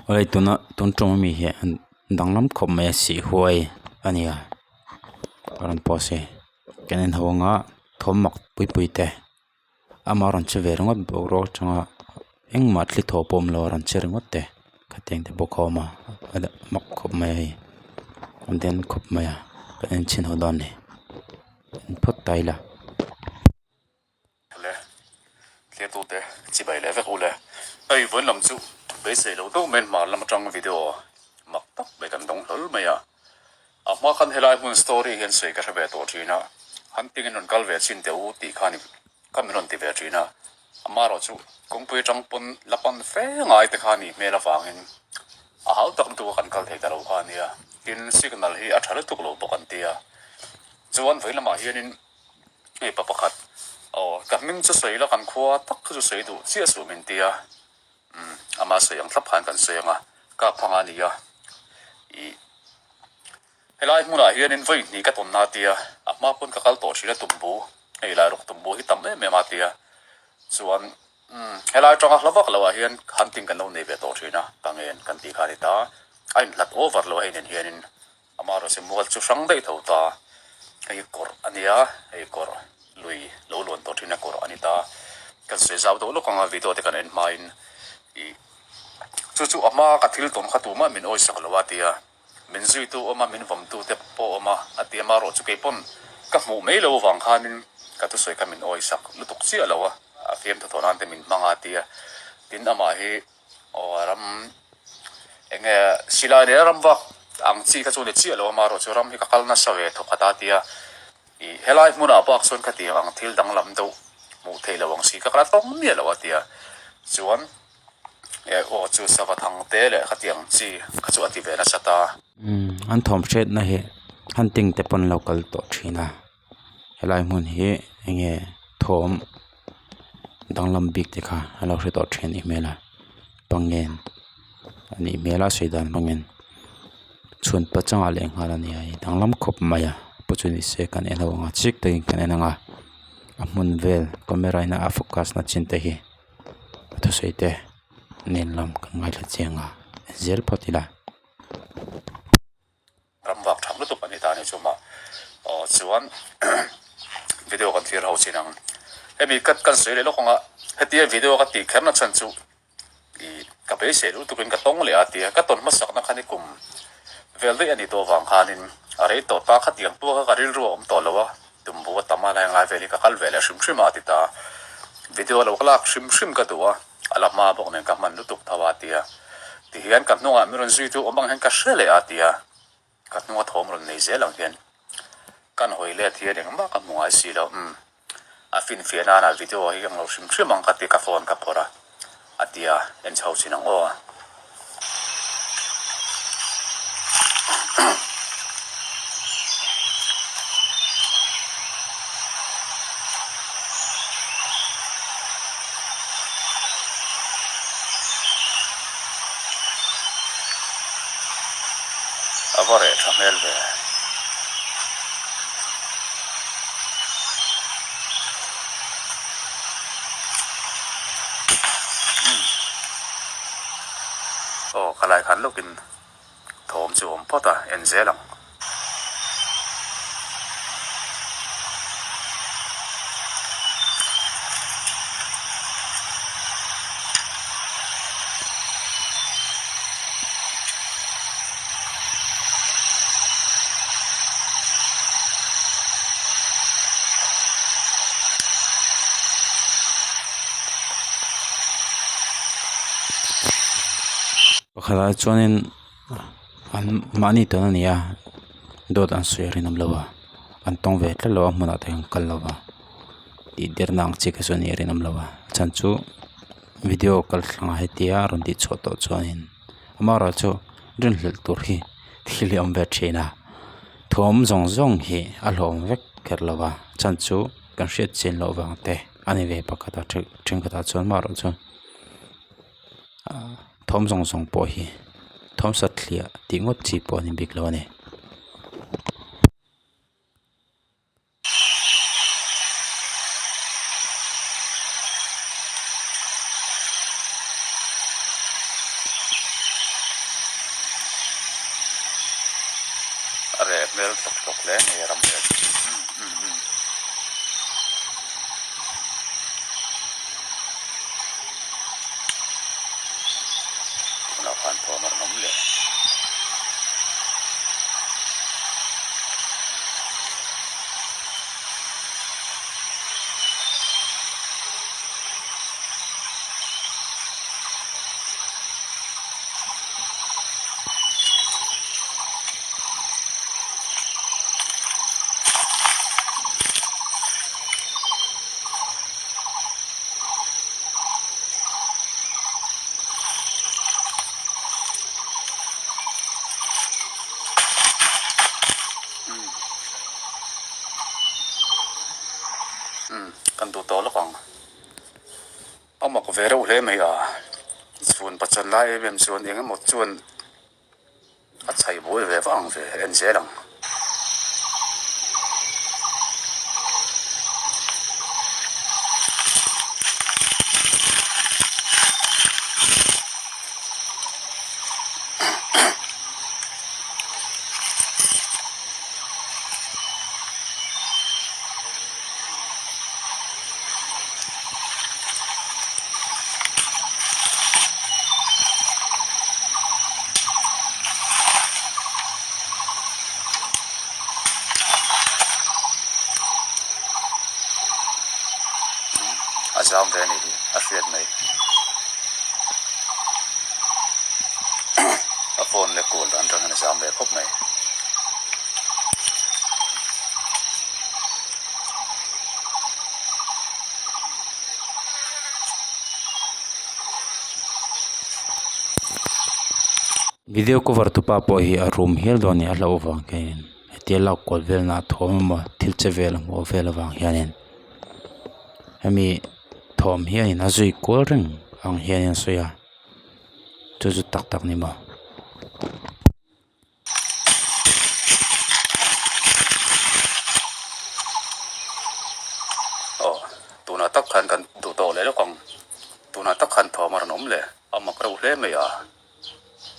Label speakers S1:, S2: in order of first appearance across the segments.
S1: Awle tuna tun ṭawng ami hi an danglam khawp mai a sihhuai a ni a a rawn post hi kan en ho anga thawm mak pui pui te amah rawn che ve ringawt boruak atanga engmah thli thaw pawh awm lo a rawn che ringawt te khatiang te pawh kha a awm a a mak khawp mai a hei a den khawp mai a kan en chhin ho dawn a ni en phawt ta ila.
S2: Le thliatute chibai leh vek u le. Hei vawiin lam chu beisei lo deuh mai hmar lam atang video mak tak mai kan dawng hlawl mai a. A hma khan helai hmun story hian sawi ka hre ve tawh thin a, hunting in rawn kal ve chin teh u tih khan ka min rawn ti ve thin a. Amaherawh chu kawngpui atang pawn la pan fe ngai te kha nih hmel avangin a hau tak lutuk a kan kal thei ta lo kha a nia. Tin signal hi a tha lutuk lo bawk an tia. Chuan vawiin lamah hianin. Hei pa pakhat, aw ka hming chu sawi la kan khua tak chu sawi duh chiah suh min ti a, umm ama sawi ang thlap khan kan sawi ang a, ka phang a ni a, ih helai hmunah hianin vawi hnih ka tawn na a ti a, a hma pawn ka kal tawh thin a tumbu, hei lai rawk tumbu hi tam em em a ti a, chuan umm helai atanga hla vak loh ah hian hunting kan lo nei ve tawh thin a, ka ngen kan tih kha a ni ta, a inhlat over lo a hei nen hianin. Amaherawhchu mual chu hrang daih tho ta, hei kawrh a nia, hei kawrh lui lo luan tawh thin a kawrh a ni ta. Kan sawi zau deuh lawk ang a video te kan en hmain ih chu chu a hma ka thil tawn kha tumah min awisak lo a tia, min zuitu awm a min vawmtu te pawh awm a a ti a, amaherawhchu kei pawn ka hmuh mai lo avang khanin ka thusawi kha min awisak lutuk chiah lo a, a fiamthu tawh nan te min hmang a tia, tin amah hi. Aw ram eng nge silai leh ram vak ang chi kha chu ni chiah lo a marawh chu ram hi ka kal nasa ve thawk khat a tia ih helai hmunah bak chuan ka tih ang thil danglam deuh hmuh theih loh ang si ka kal tawng miah lo a tia chuan eh aw chu sava thang te leh khatiang chi kha chu a ti ve nasa ta.
S1: Umm an thawm hriatna hi hunting te pawn lo kal tawh thin a helai hmun hi eng nge thawm danglam bik te kha a lo hre tawh thin a nih hmel a pangen a nih hmel a sawi dan hmangin chhun pachangah leh nghal a ni a danglam khawp mai a pawh chu ni se kan en ho ang a chik takin kan en ang a a hmun vel camera in a focus na chin te hi a thusawi te nen lam kan ngaithla chiang a en zel phawt ila.
S2: Ram vak tham lutuk a ni ta a ni chu mah aw chuan video kan thlir ho chin ang hemi ka kan sawi leh lawk ang a hetia video ka tih kher na chhan chu ih ka beisei lutukin ka tawng leh a tia ka tawn hmasak na kha ni kum vel daih a ni tawh avang khanin a rei tawh ta khatiang pawh kha ka rilru a awm tawh lo a tumbu a tam a lai ngai vel hi ka kal ve leh hrim hrim a ti ta video lo ka lak hrim hrim ka duh a. A la hma bawk nen ka hman lutuk tho a tia. Tihian ka hnungah mi rawn zui tu awm ang hian ka hre leh a tia. Ka hnunga thawm rawn nei zel ang hian kan hawi let hian engmah ka hmu ngai si lo. Umm. A finfiah nana video hi ka nglo hrim hrim ang ka ti ka phone ka phawrh a a tia en chho chin ang aw. A va reh tha hmel ve. Aw ka lai khan lawkin thawm chu awm phawt a, en zel ang.
S1: Pakhatah chuanin an mahni tawn a ni a dawt an sawi a rinawm lo a an tawng ve tlat lo a hmunah te an kal lo va tih derna ang chi kha chu a nih a rinawm lo a chhan chu video kal thlangah hetia rawn tih chhuah tawh chuanin amaherawhchu rinhlelh tur hi thil hi a awm ve thin a thawm zawng zawng hi a hlawm vek kher lo va chhan chu kan hriat chian loh vang te a ni ve pakhat a thenkhatah chuan amaherawhchu. Thawm zawng zawng pawh hi thawm satliah tih ngawt chi pawh a ni bik lo a ni.
S2: reh hmel tlawk tlawk hle mai a ram reh chu. Umm umm umm. Tunah khan thawm a rawn awm leh. Umm kan duh tawh lawk ang. A mak ve reuh hle mai a, chhun pachan lai em em chuan eng emaw chuan a chhaih buai ve vang ve en zel ang. A zam ve a nih hi a hriat mai a phone leh call dan atang hian a zam ve khawp mai.
S1: Video cover tu pa pawh hi a rum hial dawn a ni a hlauh avang hianin hetia lak kual velna a thawm emaw thil che vel a hmuh vel avang hianin hemi thawm hianin a zui kual reng ang hianin a sawi a chu chu tak tak ni maw.
S2: Aw tunah tak khan kan duh tawh leh lawk ang tunah tak khan thawm a rawn awm leh a mak reuh hle mai a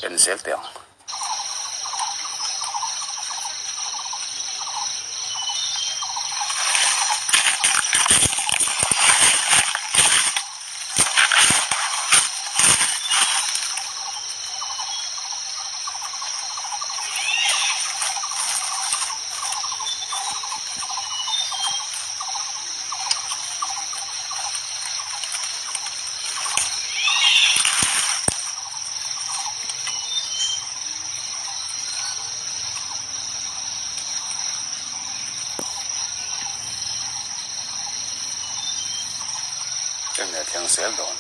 S2: en zel teh ang. Enge thleng zel dawn.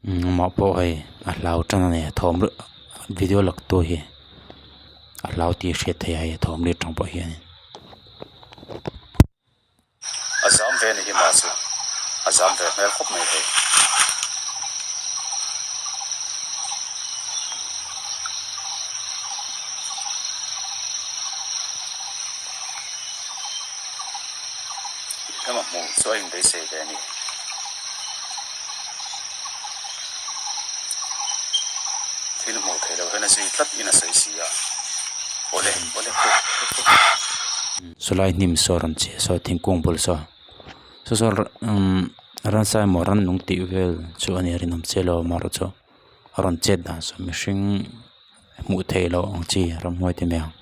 S1: Amah pawh hei a hlau tan a ni thawm video lak tu hi a hlau tih a hriat theih a hei thawm ri atang pawh hianin.
S2: A zam ve ni hi mah chu a zam ve hmel khawp mai hei. Hema hmuh chu a inbeisei ve a ni. Thil hmuh theih loh hian a zui tlat in a sawi si a. Awle, awle, khu, khu, khu.
S1: Chulai hnim saw rawn chhe saw thingkung bul saw saw saw umm ransa emaw rannung tih vel chu a nih rinawm chiah lo amaherawhchu a rawn chet dan saw mihring hmuh theih loh ang chi ramhuai te mai ang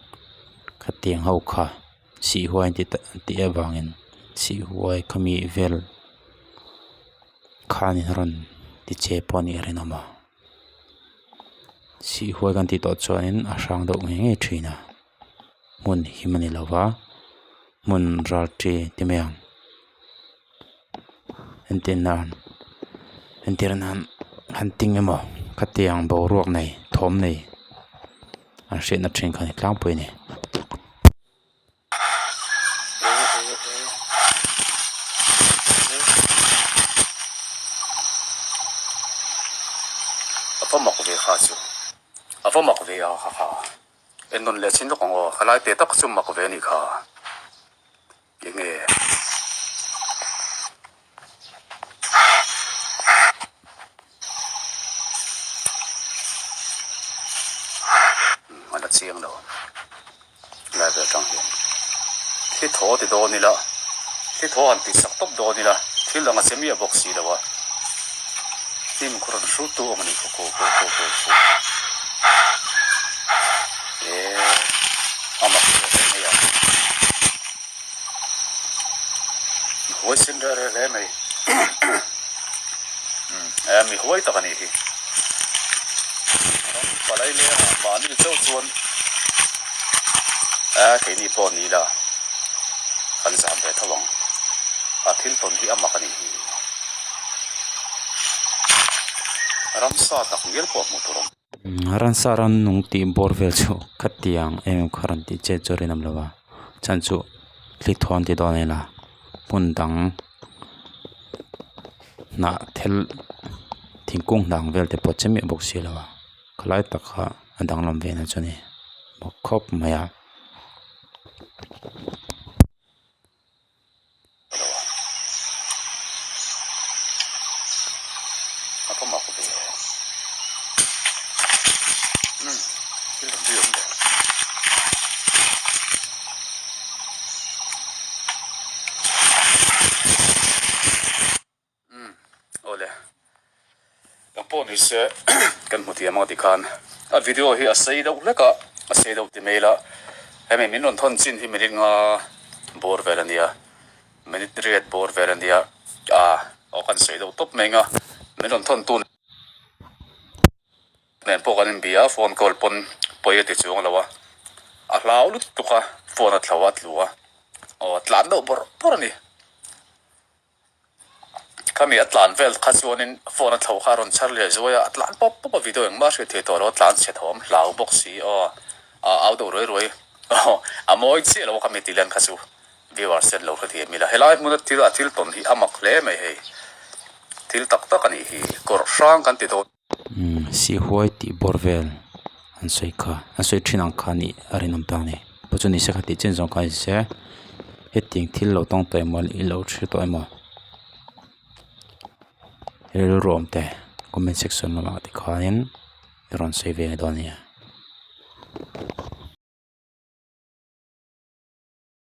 S1: khatiang ho kha sihhuai an ti ta an tih avangin sihhuai khami vel khanin a rawn ti che pawh a nih rinawm a sihhuai kan tih tawh chuanin a hrang deuh ngei ngei thin a. Hmun him a ni lo va hmun ral chi ti mai ang entir nan entir nan han ting emaw khatiang boruak nei thawm nei an hriatna thin kha a ni tlangpui a ni.
S2: A va mak ve kha chu a va mak ve a ha ha. En nawn leh chin lawk ang aw, khalai te tak chu mak ve a nih kha. Enge? vel atang hian thli thaw ti dawn ila thli thaw han tih sak tawp dawn ila thil dang a che miah bawk si lo a hnim khu rawn hrut tu awm a ni khu khu khu khu khu khu eee a mak ve hle mai a huai sen reh reh hle mai umm mi huai tak a nih hi ram palai lengah mahni chauh chuan a keini pawh ni ila kan zam ve tho ang a thil tawn hi a mak a nih hi ramsa tak ngial pawh hmuh tur a awm.
S1: Ransa ran nung tih bawr vel chu khatiang em em kha rawn tih chet chu a rinawm lo a chhan chu thli thawn ti dawn ila hmun dang hnah thil thingkung hnang vel te pawh che miah bawk si lo a khalai tak kha a danglam ve na chu a ni bawk khawp mai a.
S2: Awle eng pawh ni se kan hmu thiam ang tikhan a video hi a sei deuh hlek a a sei deuh ti mai ila hemi min rawn thawn chin hi minute nga bawr vel a nia minute riat bawr vel a nia ah aw kan sawi deuh tawp mai ang a min rawn thawn tun. Nen pawh kan inbia a, phone call pawn pawi a ti chuang lo a, a hlau lutuk a, phone a thlo a tlu a, aw a tlan deuh bawrh bawrh a ni. Khami a tlan vel kha chuanin phone a thlo kha a rawn chhar leh zuai a, a tlan pawp pawp a, video engmah a hriat thei tawh lo, a tlan chhe thawm hlau bawk si aw, a au deuh ruai ruai aw, a mawi chiah lo a khami tih len kha chu viewers ten lo hre thiam ila, helai hmuna thil a thil tawn hi a mak hle mai hei, thil tak tak a nih hi, kawrh hrang kan ti dawn.
S1: Sihhuai tih bawr vel an sawi kha an sawi thin ang kha nih a rinawm ta a ni pawh chu nise kha tih chen zawng kha ni se hetiang thil lo tawng tawh emaw i lo hre tawh emaw rilru awm te comment section lamah te khanin i rawn sawi ve dawn a nia.